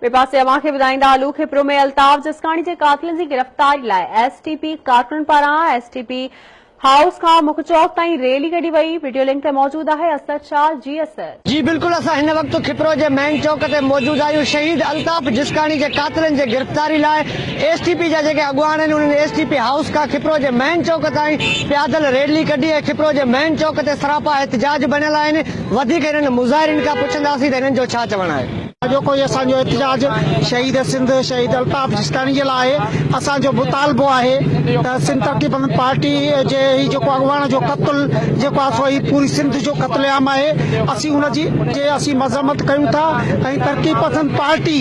ٻئي پاسي اوهان کي ٻڌائيندا هلون کپرو ۾ الطاف جسڪاڻي جي قاتلن جي گرفتاري لاء ايس ٽي پي ڪارڪنن پاران ايس ٽي پي هائوس کان مک چوڪ تائين ريلي ڪڍي وئي، وڊيو لنڪ تي موجود آهي اسد شاهه، جي اسد. جي بلڪل اسان هن وقت کپرو جي مين چوڪ تي موجود آهيون شهيد الطاف جسڪاڻي جي قاتلن جي گرفتاري لاء ايس ٽي پي جا جيڪي اڳواڻ آهن انهن ايس ٽي پي هائوس کان کپرو جي مين چوڪ تائين پيادل ريلي ڪڍي ۽ کپرو جي مين چوڪ تي سراپا احتجاج بڻيل آهن وڌيڪ هنن مظاهرين کان پڇنداسين ته هنن جو ڇا چوڻ آهي. اڄوڪو هي اسان جو احتجاج شهيد سنڌ شهيد الطاف جسڪاڻي جي لاء آهي. اسان جو مطالبو آهي ته سنڌ ترقي پسند پارٽي جي هي جيڪو اڳواڻ جو قتل جيڪو آهي سو هي پوري سنڌ جو قتل عام آهي. اسين ان جي جي اسين مذمت ڪيون ٿا ۽ ترقي پسند پارٽي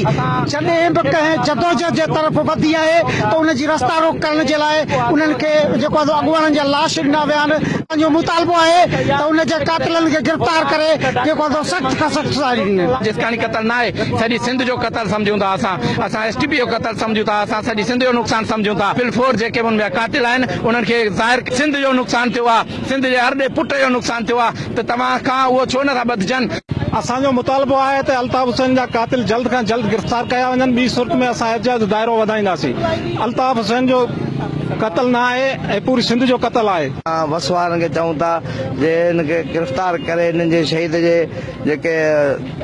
جڏهن به ڪنهن جدوجهد جي طرف وڌي آهي ته ان جي رستا روڪ ڪرڻ جي لاء انهن کي جيڪو آهي سو اڳواڻن جا لاش ڏنا ويا آهن. اسان جو مطالبو آهي ته ان جي قاتلن کي گرفتار ڪري جيڪو آهي سو سخت کان سخت سزا ڏني وڃي. جسڪاڻي قتل ناهي سڄي سنڌ جو قتل سمجهون ٿا اسان اسان ايس ٽي پي جو قتل سمجهون ٿا اسان سڄي سنڌ جو نقصان سمجهون ٿا بل فور جيڪي به ان جا قاتل آهن انهن کي ظاهر سنڌ جو نقصان ٿيو آهي سنڌ جي ارڏي پٽ جو نقصان ٿيو آهي ته توهان کان اهو ڇو نٿا ٻڌجن. اسان جو مطالبو آهي ته الطاف حسين جا قاتل جلد کان جلد گرفتار ڪيا وڃن ٻي صورت ۾ اسان احتجاج جو دائرو وڌائينداسين الطاف حسين جو قتل نه آهي ۽ پوري سنڌ جو قتل آهي. اسان وس وارن کي چئون ٿا جي هن کي گرفتار ڪري هنن جي شهيد جي جيڪي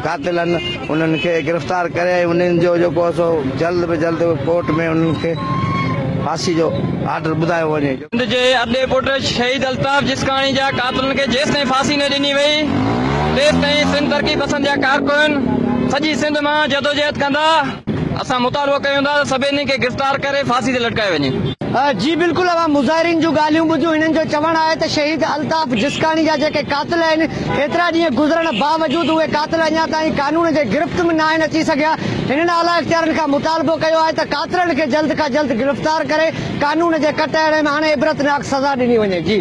قاتل آهن انهن کي گرفتار ڪري ۽ انهن جو جيڪو آهي سو جلد ۾ جلد ڪورٽ ۾ انهن کي ڦاسي جو آرڊر ٻڌايو وڃي. سنڌ جي ارڏي پٽ شهيد الطاف جسڪاڻي جا قاتلن کي جيستائين ڦاسي نه ڏني وئي تيستائين سنڌ ترقي پسند جا ڪارڪن سڄي سنڌ مان جدوجهد ڪندا. اسان مطالبو ڪيون ٿا ته سڀني کي گرفتار ڪري ڦاسي تي لٽڪايو وڃي. جي بلڪل اوهان مظاهرين جون ڳالهيون ٻڌيون هنن جو چوڻ آهي ته شهيد الطاف جسڪاڻي جا جيڪي قاتل آهن ايترا ڏينهن گذرڻ باوجود اهي قاتل اڃا تائين قانون جي گرفت ۾ ناهن اچي سگهيا هنن اعليٰ اختيارين کان مطالبو ڪيو آهي ته قاتلن کي جلد کان جلد گرفتار ڪري قانون جي ڪٽهڙي ۾ آڻي عبرتناڪ سزا ڏني وڃي جي.